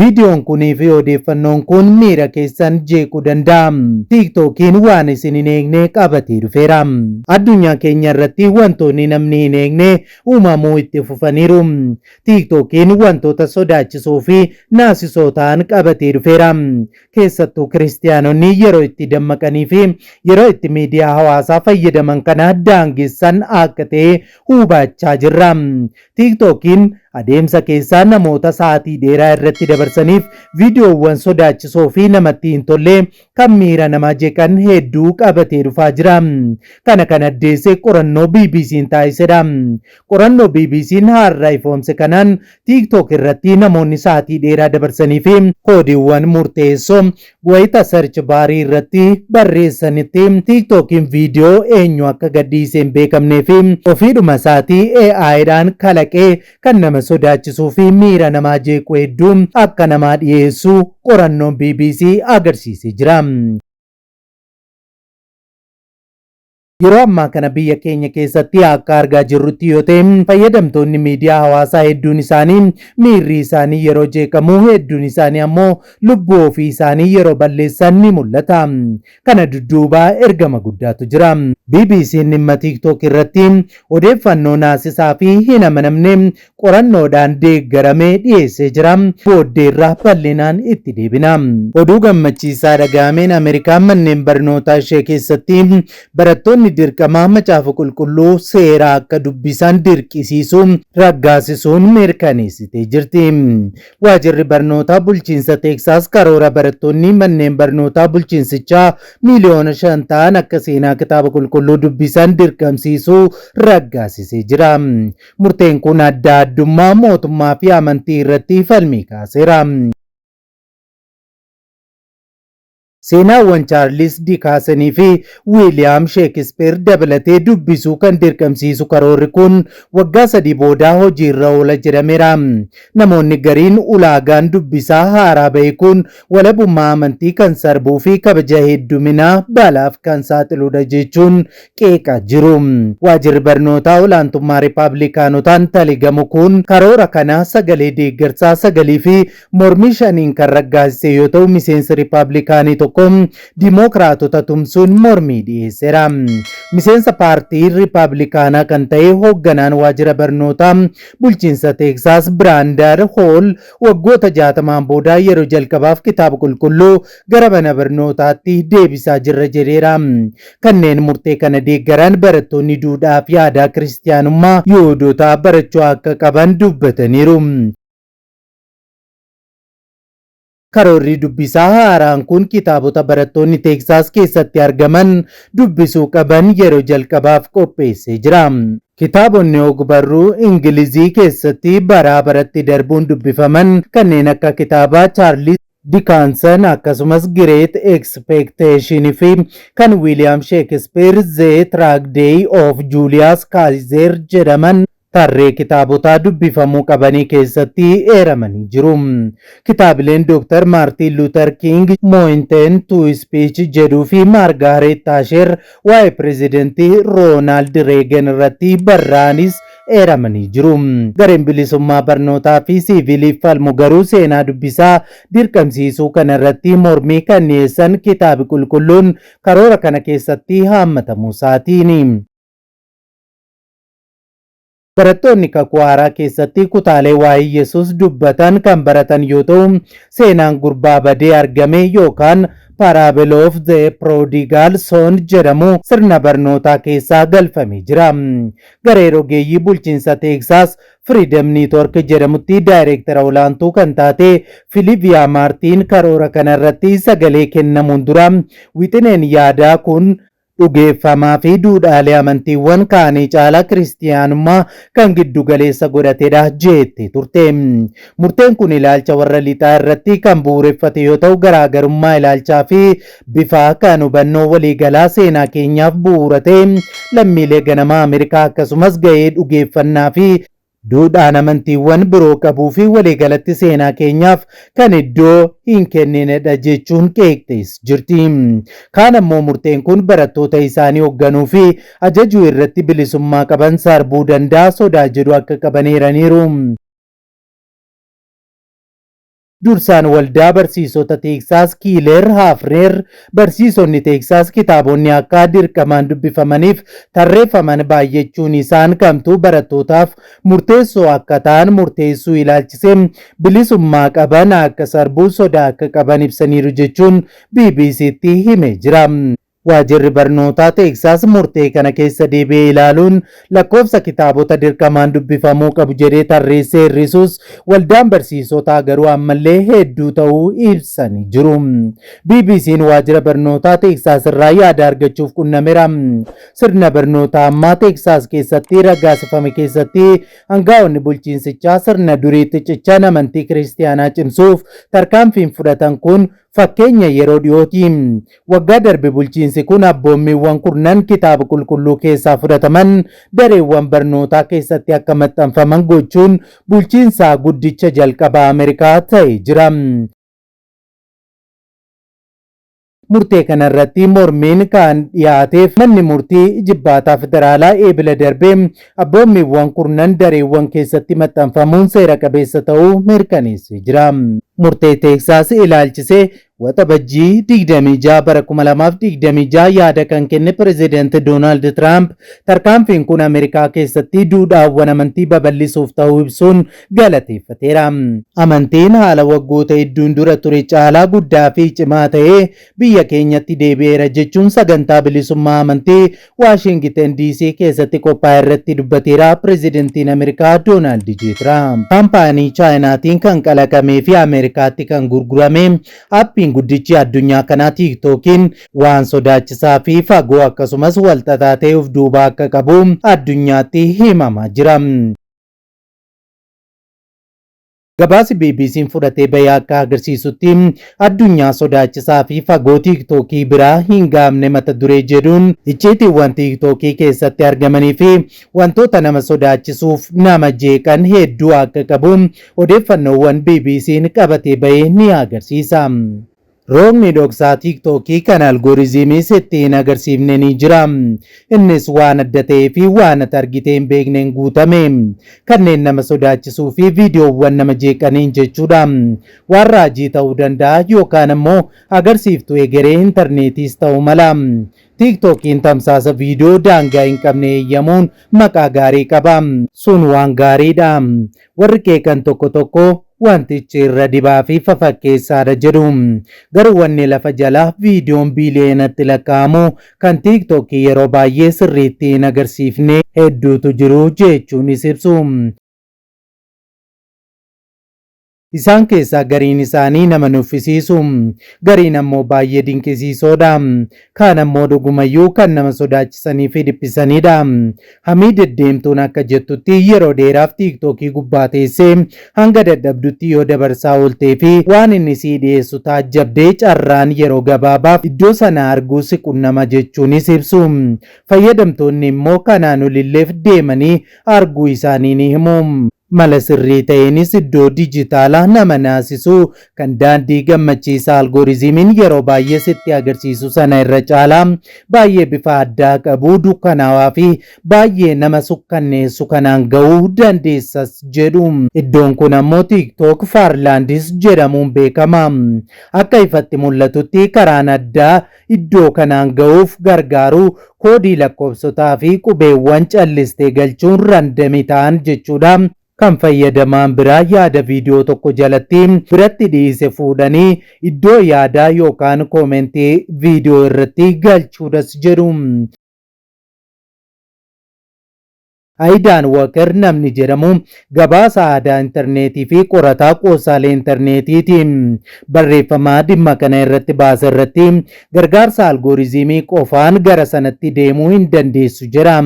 Viidiyoon kunii fi odeeffannoon kun miira keessan jeequu danda'a. Tiiktookiin waan isin hin eegne qabatee dhufeera. Addunyaa keenya irratti wantoonni namni hin eegne uumamuu itti fufaniiru. Tiiktookiin wantoota sodaachisoo fi naasisoo ta'an qabatee dhufeera. Keessattuu Kiristiyaanonni yeroo itti dammaqanii fi yeroo itti miidiyaa hawaasaa fayyadaman kana daangessan akka ta'e hubaachaa jirra. Tiiktookiin adeemsa keessa namoota sa'aatii dheeraa irratti dabarsaniif viidiyoowwan sodaachisoo fi namatti hin tolle kan miira namaa jeeqan hedduu qabatee dhufaa jira. Kana kan addeesse qorannoo BBC'n taasisedha. Qorannoo BBC'n har'a ifoomse kanaan TikTok irratti namoonni sa'aatii dheeraa dabarsanii fi koodiiwwan murteessoo wayita search baarii irratti barreessanitti TikTokiin viidiyoo eenyu akka gadhiise hin beekamnee fi ofiidhuma isaatii AIdhaan kalaqee kan nama sodaachisuu fi miira namaa jeequ hedduu akka namaa dhiyeessu qorannoon BBC agarsiisee jira. Yeroo ammaa kana biyya keenya keessatti akka argaa jirrutti yoo ta'e fayyadamtoonni miidiyaa hawaasaa hedduun isaanii miirri isaanii yeroo jeeqamu hedduun isaanii ammoo lubbuu ofii isaanii yeroo balleessan ni mul'ata. Kana dudduuba ergama guddaatu jira. BBC'n dhimma TikTok irratti odeeffannoo naasisaa fi hin amanamne qorannoodhaan deeggarame dhiyeessee jira. Booddeerra bal'inaan itti deebina. Oduu gammachiisaa dhaga'ameen Ameerikaan manneen barnootaa ishee keessatti barattoonni dirqama Macaafa Qulqulluu seera akka dubbisan dirqisiisu raggaasisuun mirkaneessitee jirti. Waajirri barnootaa bulchiinsa Teeksaas karoora barattoonni manneen barnootaa bulchiinsichaa miiliyoona 5 ta'an akka seenaa Kitaaba Qulqulluu dubbisan dirqamsiisu raggaasisee jira. Murteen kun adda addummaa mootummaa fi amantii irratti falmii kaaseera. Seenaawwan Chaarlis Dikaasanii fi Wiiliyaam Sheekispiir dabalatee dubbisuu kan dirqamsiisu karoorri kun waggaa sadii booda hojiirra oola jedhameera. Namoonni gariin ulaagaan dubbisaa haaraa bahe kun walabummaa amantii kan sarbuu fi kabaja hedduminaa balaaf kan saaxiludha jechuun qeeqaa jiru. Waajirri barnootaa olaantummaa Ripaabilikaanotaan taligamu kun karoora kana sagalee deeggarsaa 9 fi mormii 5n kan raggaasise yoo ta'u miseensi Ripaabilikaanii tokko Dimookiraatota tumsuun mormii dhiyeesseera. Miseensa paartii Ripaabilikaanaa kan ta'e hoogganaan waajjira barnootaa bulchiinsa Teeksaas Biraandar Hool waggoota 60n booda yeroo jalqabaaf Kitaaba Qulqulluu gara mana barnootaatti deebisaa jirra jedheera. Kanneen murtee kana deeggaran barattoonni duudhaa fi aadaa Kiristiyaanummaa Yihuudotaa barachuu akka qaban dubbataniiru. Karoorri dubbisaa haaraan kun kitaabota barattoonni Teeksaas keessatti argaman dubbisuu qaban yeroo jalqabaaf qopheessee jira. Kitaabonni ogbarruu Ingilizii keessatti baraa baratti darbuun dubbifaman kanneen akka kitaaba Chaarlis Dikaansan akkasumas Gireet Ekspeekteeshin fi kan Wiiliyaam Sheekispiir Ze Tiraagdeey of Juuliyaas Kaayizeer jedhaman tarree kitaabotaa dubbifamuu qabanii keessatti eeramanii jiru. Kitaabileen Dr. Maartiin Luuter Kiing Mointen to Speech jedhuu fi Maargaaret Taasher waa'ee pirezidantii Roonaald Reegan irratti barraa'anis eeramanii jiru. Gareen bilisummaa barnootaa fi siiviiliif falmu garuu seenaa dubbisaa dirqamsiisuu kana irratti mormii kan dhiyeessan Kitaabi Qulqulluun karoora kana keessatti haammatamuu isaatiini. Barattoonni Kakuu Haaraa keessatti kutaalee waa'ee Yesuus dubbatan kan baratan yoo ta'u, seenaan gurbaa badee argame yookaan Parable of the Prodigal Son jedhamu sirna barnootaa keessaa galfamee jira. Garee rogeeyyii bulchiinsa Teeksaas Freedom Network jedhamutti daayireektara olaantuu kan taate Filiviyaa Maartiin karoora kana irratti sagalee kennamuun dura wixineen yaadaa kun dhugeeffamaa fi duudhaalee amantiiwwan kaanii caalaa Kiristiyaanummaa kan giddu galeessa godhatedha jeettee turte. Murteen kun ilaalcha warra lixaa irratti kan bu'uureffate yoo ta'u garaagarummaa ilaalchaa fi bifaa kan hubannoo waliigalaa seenaa keenyaaf bu'uura ta'e lammiilee ganamaa Ameerikaa akkasumas gahee dhugeeffannaa fi duudhaan amantiiwwan biroo qabuu fi waliigalatti seenaa keenyaaf kan iddoo hin kenninedha jechuun qeeqxees jirti. Kaan ammoo murteen kun barattoota isaanii hogganuu fi ajajuu irratti bilisummaa qaban sarbuu danda'a sodaa jedhu akka qaban eeraniiru. Dursaan waldaa barsiisota Teeksaas Kiileer Haafneer barsiisonni Teeksaas kitaabonni akka dirqamaan dubbifamaniif tarreeffaman baay'achuun isaan kamtu barattootaaf murteessoo akka ta'an murteessuu ilaalchisee bilisummaa qaban akka sarbuu sodaa akka qaban ibsaniiru jechuun BBCtti himee jira. Waajjirri barnootaa Teeksaas murtee kana keessa deebi'ee ilaaluun lakkoofsa kitaabota dirqamaan dubbifamuu qabu jedhee tarreessee hir'isuus, waldaan barsiisotaa garuu ammallee hedduu ta'uu ibsanii jiru. BBC'n waajjira barnootaa Teeksaas irraa yaada argachuuf qunnameera. Sirna barnootaa ammaa Teeksaas keessatti raggaasifame keessatti angaa'onni bulchiinsichaa sirna duriitti cichan amantii kiristiyaanaa cimsuuf tarkaanfiin fudhatan kun fakkeenya yeroo dhiyooti. Waggaa darbe bulchiinsi kun abboommiiwwan kurnan kitaaba qulqulluu keessaa fudhataman dareewwan barnootaa keessatti akka maxxanfaman gochuun bulchiinsaa guddicha jalqabaa Ameerikaa ta'ee jira. Murtee kanarratti mormiin kan dhiyaateef manni murtii jibbaataa federaalaa eebila darbee abboommiiwwan kurnan dareewwan keessatti maxxanfamuun seera qabeessa ta'uu mirkaneessee jira. Murtee Teeksaas ilaalchisee Waxabajjii 26 bara 2026 yaada kan kenne Pireezidaanti Doonaald Tiraamp tarkaanfiin kun Ameerikaa keessatti duudhaawwan amantii babal'isuuf ta'uu ibsuun galateeffateera. Amantiin haala waggoota hedduun dura ture caalaa guddaa fi cimaa ta'ee biyya keenyatti deebi'eera jechuun sagantaa bilisummaa amantii Waashingiten DC keessatti qophaa'e irratti dubbateera Pireezidantiin Ameerikaa Doonaald J. Tiraamp. Kaampaanii Chaayinaatiin kan kalaqamee fi Ameerikaatti kan gurgurame appiin guddichi addunyaa kanaa Tiiktookiin waan sodaachisaa fi fagoo akkasumas walxaxaa ta'e of duubaa akka qabu addunyaatti himamaa jira. Gabaasi BBC'n fudhatee bahe akka agarsiisutti, addunyaa sodaachisaa fi fagoo Tiiktookii biraa hin gahamne mata duree jedhuun icciitiiwwan Tiiktookii keessatti argamanii fi wantoota nama sodaachisuuf nama jeeqan hedduu akka qabu odeeffannoowwan BBC'n qabatee bahe ni agarsiisa. Roogni dhoksaa Tiiktookii kan algooriziimii sitti hin agarsiifne ni jira. Innis waan adda ta'ee fi waan ati argitee hin beekneen guutame. Kanneen nama sodaachisuu fi viidiyoowwan nama jeeqaniin jechuudha. Waan raajii ta'uu danda'a yookaan ammoo agarsiiftuu egeree intarneetiis ta'uu mala. Tiiktookiin tamsaasa viidiyoo daangaa hin qabne eeyyamuun maqaa gaarii qaba. Sun waan gaariidha. Warri qeeqan tokko tokko wantichi irra dibaa fi fafakkeessaadha jedhu. Garuu wanni lafa jalaa viidiyoon biiliyoonatti lakkaa'amu kan Tiiktookii yeroo baay'ee sirriitti hin agarsiifne hedduutu jiru jechuunis ibsu. Isaan keessaa gariin isaanii nama nuffisiisu. Gariin ammoo baay'ee dinqisiisoodha. Kaan ammoo dhugumayyuu kan nama sodaachisanii fi dhiphisanidha. Hamii deddeemtuun akka jettutti, yeroo dheeraaf Tiiktookii gubbaa teessee hanga dadhabdutti yoo dabarsaa ooltee fi waan inni sii dhiyeessu taajjabdee, carraan yeroo gabaabaaf iddoo sana arguu si qunnama jechuunis ibsu. Fayyadamtoonni immoo kanaan olilleef deemanii arguu isaanii ni himu. Mala sirrii ta'eenis iddoo dijitaalaa nama naasisu kan daandii gammachiisaa algooriziimiin yeroo baay'ee sitti agarsiisu sana irra caalaa baay'ee bifa addaa qabu, dukkanaawaa fi baay'ee nama sukkanneessu kanaan ga'uu dandeessas jedhu. Iddoon kun ammoo TikTok Farlands jedhamuun beekama. Akka ifatti mul'atutti, karaan addaa iddoo kanaan ga'uuf gargaaru koodii lakkoofsotaa fi qubeewwan callistee galchuun random ta'an jechuudha. Kan fayyadamaan biraa yaada viidiyoo tokko jalatti biratti dhiise fuudhanii iddoo yaadaa yookaan koomentii viidiyoo irratti galchuudhas jedhu. Ayidaan Walker namni jedhamu gabaasa aadaa intarneetii fi qorataa qoosaalee intarneetiiti. Barreeffama dhimma kana irratti baase irratti gargaarsa algooriziimii qofaan gara sanatti deemuu hin dandeessu jedha.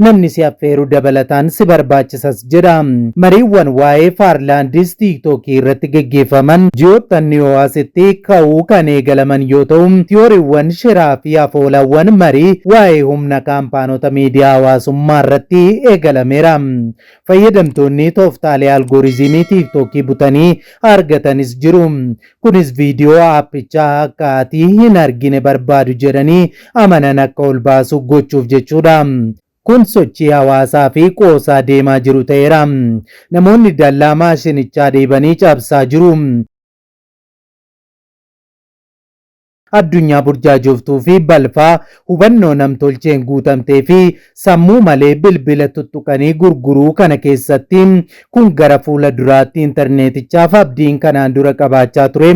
Namni si affeeru dabalataan si barbaachisas jedha. Mariiwwan waa'ee Faarlaandis Tiiktookii irratti geggeeffaman ji'oottan dhiyoo asitti ka'uu kan eegalaman yoo ta'u, tiyooriiwwan shiraa fi afoolawwan marii waa'ee humna kaampaanota miidiyaa hawaasummaa irratti eegalameera. Fayyadamtoonni tooftaalee algooriziimii Tiiktookii butanii argatanis jiru. Kunis viidiyoo aappichaa akka ati hin argine barbaadu jedhanii amanan akka ol baasu gochuuf jechuudha. Kun sochii hawaasaa fi qoosaa deemaa jiru ta'eera. Namoonni dallaa maashinichaa dhiibanii cabsaa jiru. Addunyaa burjaajoftuu fi balfaa hubannoo namtolcheen guutamtee fi sammuu malee bilbila tuttuqanii gurguruu kana keessatti, kun gara fuula duraatti intarneetichaaf abdiin kanaan dura qabaachaa ture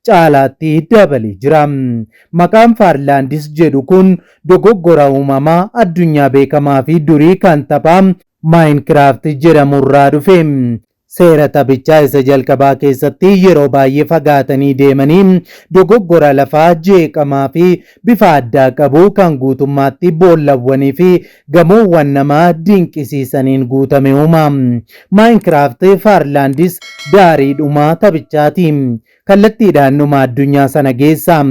caalaatti dabalee jira. Maqaan Faarlaandis jedhu kun dogoggora uumamaa addunyaa beekamaa fi durii kan taphaa Minecraft jedhamurraa dhufe. Seera taphichaa isa jalqabaa keessatti yeroo baay'ee fagaatanii deemanii dogoggora lafaa jeeqamaa fi bifa addaa qabu kan guutummaatti boollawwanii fi gamoowwan nama dinqisiisaniin guutame uuma. Minecraft Faarlaandis daarii dhumaa taphichaati. Kallattiidhaan dhuma addunyaa sana geessa.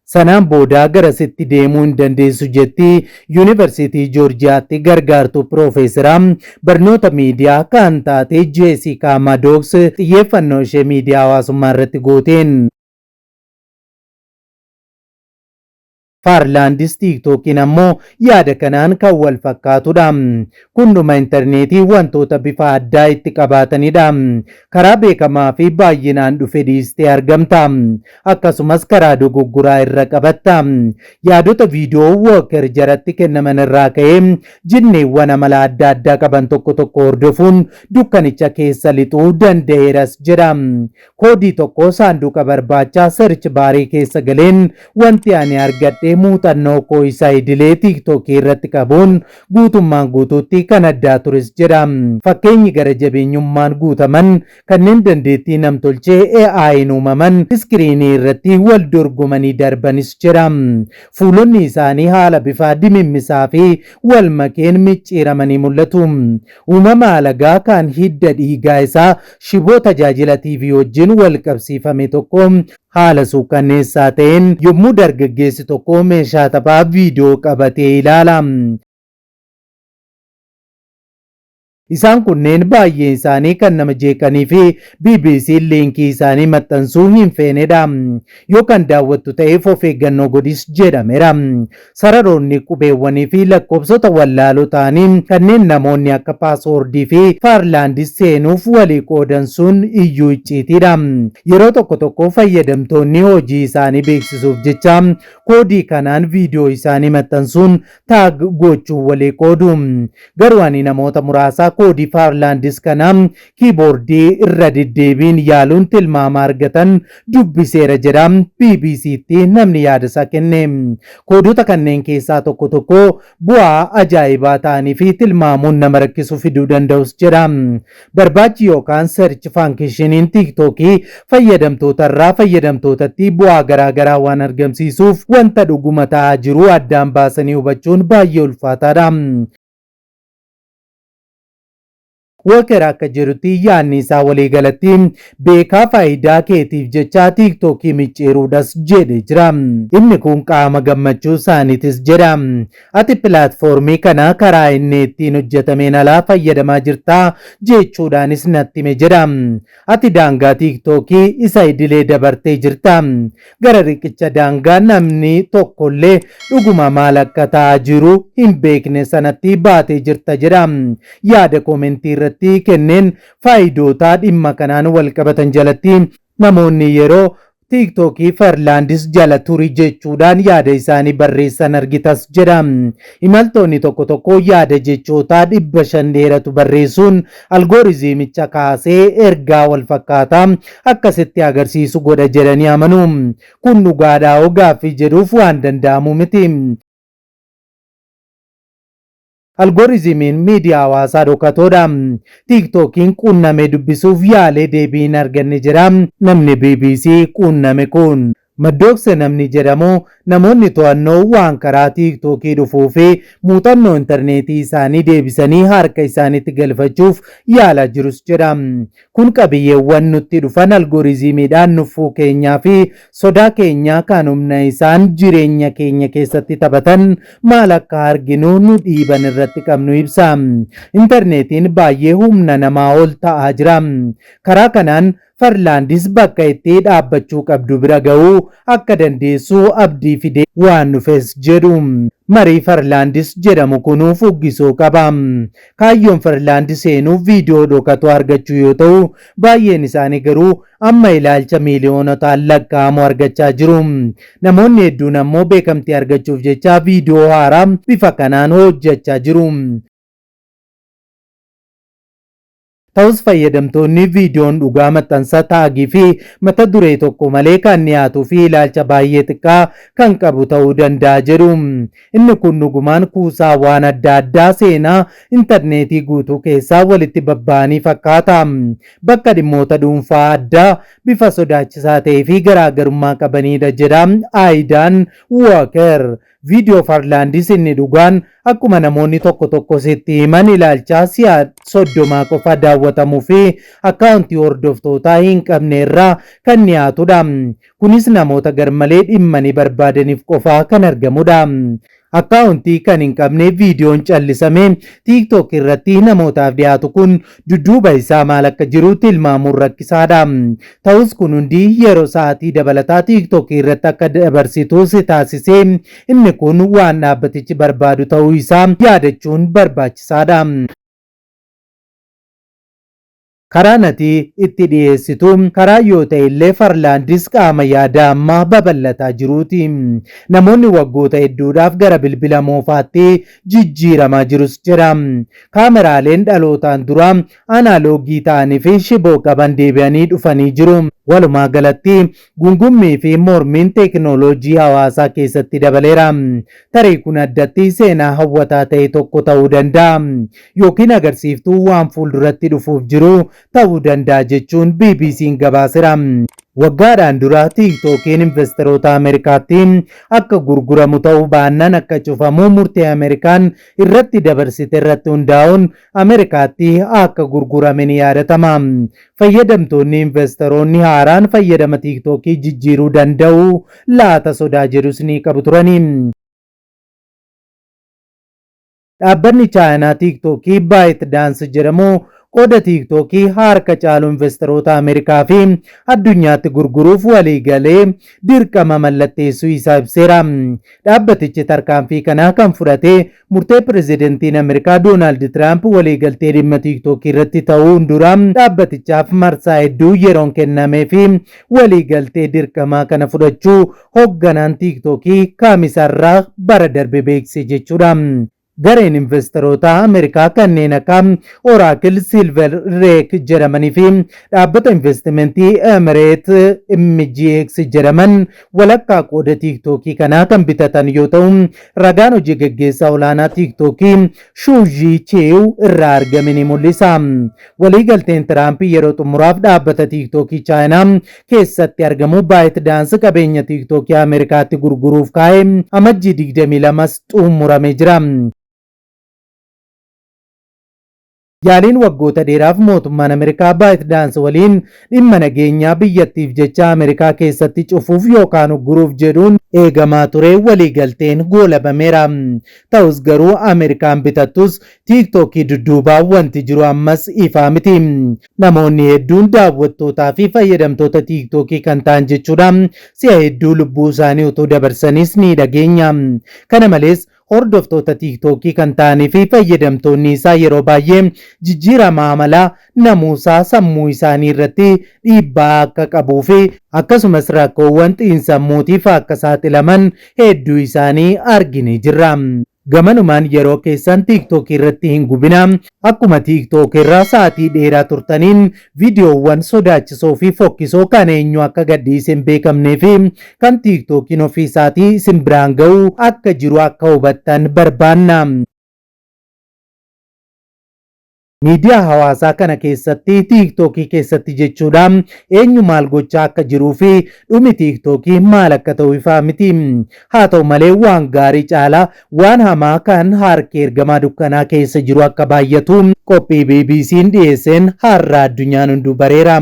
Sanaan booda garasitti deemuu hin dandeessu, jetti Yuunivarsiitii Joorjiyaatti gargaartuu piroofeesara barnoota miidiyaa kan taate Jeesikaa Madooks xiyyeeffannoo ishee miidiyaa hawaasummaa irratti gooteen. Faarlaandis Tiiktookiin ammoo yaada kanaan kan wal fakkaatudha. Kun dhuma intarneetii wantoota bifa addaa itti qabaatanidha. Karaa beekamaa fi baay'inaan dhufe dhiistee argamta. Akkasumas karaa dogoggoraa irra qabatta. Yaadota viidiyoo Walker jaratti kennaman irraa ka'ee, jinneewwan amala adda addaa qaban tokko tokko hordofuun dukkanicha keessa lixuu danda'eeras jedha. Koodii tokko saanduqa barbaachaa search baarii keessa galeen wanti ani argadhe muuxannoo koo isa idilee Tiiktookii irratti qabuun guutummaan guutuutti kan addaa tures jedha. Fakkeenyi gara jabeenyummaan guutaman kanneen dandeettii namtolchee AI'n uumaman iskiriinii irratti wal dorgomanii darbanis jedha. Fuulonni isaanii haala bifa dimimmisaa fi wal makeen micciiramanii mul'atu. Uumama alagaa kan hidda dhiigaa isaa shiboo tajaajila TV wajjin wal qabsiifame tokko haala suukanneessaa ta'een yommuu dargaggeessi tokko meeshaa taphaa viidiyoo qabatee ilaala. Isaan kunneen baay'een isaanii kan nama jeeqanii fi BBC liinkii isaanii maxxansuu hin feenedha. Yoo kan daawwattu ta'eef of eeggannoo godhis jedhameera. Sararoonni qubeewwanii fi lakkoofsota wallaaloo ta'anii kanneen namoonni akka paaswoordii fi Faarlaandis seenuuf walii qoodan sun iyyuu icciitiidha. Yeroo tokko tokko fayyadamtoonni hojii isaanii beeksisuuf jecha koodii kanaan viidiyoo isaanii maxxansuun tag gochuun walii qoodu. Garuu ani namoota muraasa koodii Faarlaandis kana kiiboordii irra deddeebiin yaaluun tilmaama argatan dubbiseera jedha BBCtti namni yaada isaa kenne. Koodota kanneen keessaa tokko tokko bu'aa ajaa'ibaa ta'anii fi tilmaamuun nama rakkisu fiduu danda'us jedha. Barbaachi yookaan search faankishiniin Tiiktookii fayyadamtoota irraa fayyadamtootatti bu'aa garaagaraa waan argamsiisuuf, wanta dhuguma ta'aa jiru addaan baasanii hubachuun baay'ee ulfaataadha. Walker akka jedhutti, yaadni isaa waliigalatti beekaa faayidaa keetiif jecha Tiiktookii micciiruudhas jedhe jira. Inni kun qaama gammachuu isaaniitis jedha. Ati pilaatfoormii kana karaa inni ittiin hojjetameen alaa fayyadamaa jirtaa jechuudhaanis natti hime jedha. Ati daangaa Tiiktookii isa idilee dabartee jirta. Gara riqicha daangaa namni tokkollee dhuguma maal akka ta'aa jiru hin beekne sanatti baatee jirta jedha. Yaada koomentii irratti kenneen faayidoota dhimma kanaan wal qabatan jalatti namoonni yeroo Tiiktookii Farlaandis jala turi jechuudhaan yaada isaanii barreessan argitas jedha. Imaltoonni tokko tokko yaada jechootaa 500 dheeratu barreessuun algooriziimicha kaasee ergaa wal fakkaataa akkasitti agarsiisu godha jedhanii amanu. Kun dhugaadhaa gaaffii jedhuuf waan danda'amu miti. Algooriizimiin miidiyaa hawaasaa dhokatoodha. Tiiktookiin quunnamee dubbisuuf yaalee deebii hin arganne jira namni BBC quunname kun. Maddookse namni jedhamu namoonni to'annoo waan karaa Tiiktookii dhufuu fi muuxannoo intarneetii isaanii deebisanii harka isaaniitti galfachuuf yaalaa jirus jedha. Kun qabiyyeewwan nutti dhufan algooriizimiidhaan nuffuu keenyaa fi sodaa keenyaa kan humna isaan jireenya keenya keessatti taphatan maal akka arginu nu dhiiban irratti qabnu ibsa. Intarneetiin baay'ee humna namaa ol ta'aa jira. Karaa kanaan Farlaandis bakka itti dhaabbachuu qabdu bira ga'uu akka dandeessu abdii fidee waan dhufes jedhu. Marii Farlaandis jedhamu kunuu fuggisoo qaba. Kaayyoon Farlaand seenuuf viidiyoo dhokatoo argachuu yoo ta'u, baay'een isaanii garuu amma ilaalcha miiliyoonotaan lakkaa'amu argachaa jiru. Namoonni hedduun ammoo beekamtii argachuuf jecha viidiyoo haaraa bifa kanaan hojjechaa jiru. Ta'us fayyadamtoonni viidiyoon dhugaa maxxansa taagii fi mata duree tokko malee kan dhiyaatuu fi ilaalcha baay'ee xiqqaa kan qabu ta'uu danda'a jedhu. Inni kun dhugumaan kuusaa waan adda addaa seenaa intarneetii guutuu keessaa walitti babba'anii fakkaata. Bakka dhimmoota dhuunfaa addaa bifa sodaachisaa ta'ee fi garaagarummaa qabanidha jedha Aayidaan Walker. Viidiyoo Farlaandis inni dhugaan akkuma namoonni tokko tokko sitti himan ilaalchaa si'a 30 qofa daawwatamuu fi akkaawuntii hordoftootaa hin qabne irraa kan dhiyaatudha. Kunis namoota garmalee dhimmanii barbaadaniif qofaa kan argamudha. Akkaawuntii kan hin qabne viidiyoon callisame TikTok irratti namootaaf dhiyaatu kun dudduuba isaa maal akka jiru tilmaamuun rakkisaadha. Ta'us kun hundi yeroo sa'aatii dabalataa TikTok irratti akka dabarsitu si taasisee inni kun waan dhaabbatichi barbaadu ta'uu isaa yaadachuun barbaachisaadha. Karaan ati itti dhiyeessitu karaa yoo ta'e illee Farlaandis qaama yaada amma babal'ataa jiruuti. Namoonni waggoota hedduudhaaf gara bilbila moofaatti jijjiiramaa jirus jedha. Kaameraaleen dhalootaan dura anaaloogii ta'anii fi shiboo qaban deebi'anii dhufanii jiru. Walumaa galatti gungummii fi mormiin teekinooloojii hawaasaa keessatti dabaleera. Tarii kun addatti seenaa hawwataa ta'e tokko ta'uu danda'a. Yookiin agarsiiftuu waan fuulduratti dhufuuf jiru ta'uu danda'a jechuun BBC'n gabaasera. Waggaadhaan dura TikTokiin investeroota Ameerikaatti akka gurguramu ta'uu baannaan akka cufamu murtee Ameerikaan irratti dabarsite irratti hundaa'uun Ameerikaatti akka gurgurame ni yaadatama. Fayyadamtoonni investeroonni haaraan fayyadama TikTokii jijjiiruu danda'u laata sodaa jedhus ni qabu turani. Dhaabbanni Chaayinaa TikTokii ByteDance jedhamu qooda TikTokii harka caalu investeroota Ameerikaa fi addunyaatti gurguruuf waliigalee dirqama mallatteessuu isaa ibseera. Dhaabbatichi tarkaanfii kana kan fudhate murtee pirezidantiin Ameerikaa Doonaald Tiraamp waliigaltee dhimma TikTokii irratti ta'uun dura dhaabbatichaaf marsaa hedduu yeroon kennamee fi waliigaltee dirqamaa kana fudhachuu hogganaan TikTokii Kaamisarraa bara darbe beeksise jechuudha. Gareen investeroota Ameerikaa kanneen akka Oracle Silver Lake jedhamanii fi dhaabbata investimentii Emirates MGX jedhaman walakkaa qooda TikTokii kanaa kan bitatan yoo ta'u, ragaan hojii gaggeessaa olaanaa TikTokii Shuuzhii Cheew irraa argame ni mul'isa. Waliigalteen Tiraamp yeroo xumuraaf dhaabbata TikTokii Chaayinaa keessatti argamu ByteDance qabeenya TikTokii Ameerikaatti gurguruuf kaa'e Amajjii 22 xumuramee jira. Yaaliin waggoota dheeraaf mootummaan Ameerikaa ByteDance waliin dhimma nageenyaa biyyattiif jecha Ameerikaa keessatti cufuuf yookaan ugguruuf jedhuun eegamaa ture waliigalteen goolabameera. Ta'us garuu Ameerikaan bitattus TikTokii dudduubaa wanti jiru ammas ifaa miti. Namoonni hedduun daawwattootaa fi fayyadamtoota TikTokii kan ta'an jechuudha. Si'a hedduu lubbuu isaanii utuu dabarsanis ni dhageenya. Kana malees hordoftoota TikTokii kan ta'anii fi fayyadamtoonni isaa yeroo baay'ee jijjiirama amalaa namuusaa sammuu isaanii irratti dhiibbaa akka qabuu fi akkasumas rakkoowwan xiinsammuutiif akka saaxilaman hedduu isaanii arginee jirra. Gamanumaan yeroo keessan TikTok irratti hin gubina. Akkuma TikTok irra sa'aatii dheeraa turtaniin viidiyoowwan sodaachisoo fi fokkisoo kan eenyu akka gadhiise hin beekamnee fi kan TikTokiin ofii isaatii isin biraan ga'u akka jiru akka hubattan barbaanna. Miidiyaa hawaasaa kana keessatti, TikTokii keessatti jechuudha, eenyu maal gochaa akka jiruu fi dhumi TikTokii maal akka ta'u ifaa miti. Haa ta'u malee waan gaarii caalaa waan hamaa kan harki ergamaa dukkanaa keessa jiru akka baay'atu Qophii BBC'n dhiyeesseen har'a addunyaan hunduu bareera.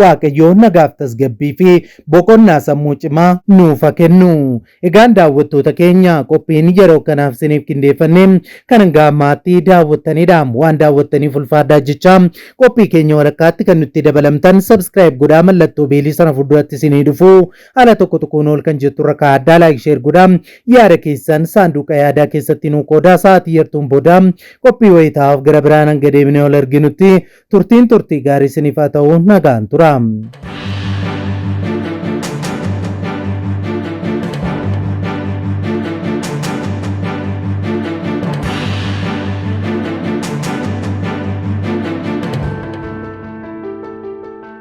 Waaqayyo nagaaf tasgabbii fi boqonnaa sammuu cimaa nuuf haa kennu. Egaan daawwattoota keenya qophiin yeroo kanaaf isiniif qindeeffanne kan hanga ammaatti daawwattanidha. Waan daawwattaniif ulfaadhaa jecha qophii keenya walakkaatti kan nutti dabalamtan subscribe godhaa, mallattoo beelii sana fuulduratti isinii dhufu haala tokko tokkoon ol kan jettu irra kaa'addaa, like, share godhaa, yaada keessan saanduqa yaadaa keessatti nuu qoodaa. Sa'aatii yartuun booda qophii wayitaaf gara biraan hanga deebinee ol arginutti turtiin turtii gaarii isiniif haa ta'u, nagaan tura.